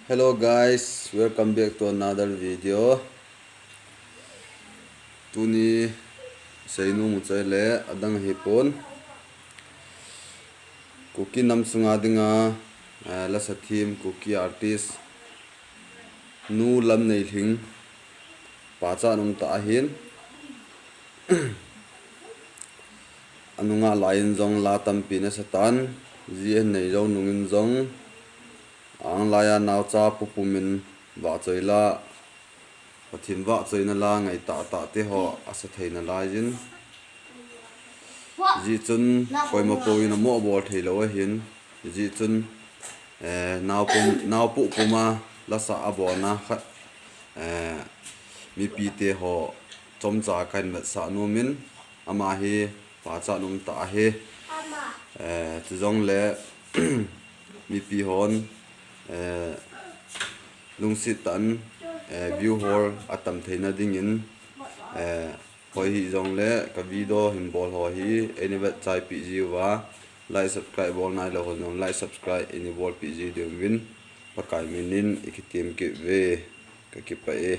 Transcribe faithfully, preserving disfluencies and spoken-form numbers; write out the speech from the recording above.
Hello guys, welcome back to another video. Tuni seinu mu chai le adang hi pon. Kuki nam sunga dinga, eh, lasa thim, Kuki artist, Nu Lamneilhing, pachat um tah ahin. Anunga laiyin jong la tampi nasa tan, ji ahin nei jou nungin jong, anglaiya naocha pupumin vahchoi la, Pathen vahchoina la ngai tahtah te ho asa theina laiyin. Ji chun koima pouvin amo bol thei lou ahin. Ji chun, eh, naopu, naopu puma lasa abona khat, eh, mipi te ho chomcha kahin vetsah nomin, ama hi pachat um tah ahi. Eh, chujongle mipi hon, eh, lungset tah in, eh, view hol atam theina dingin, eh, hoi hijongle ka video hin bol ho hi eina vetchai peh jiuva, like subscribe bol nailou hon jong like subscribe eina bolpeh ji diuvin, Pakai minin ikitem kit uve, kakipah e.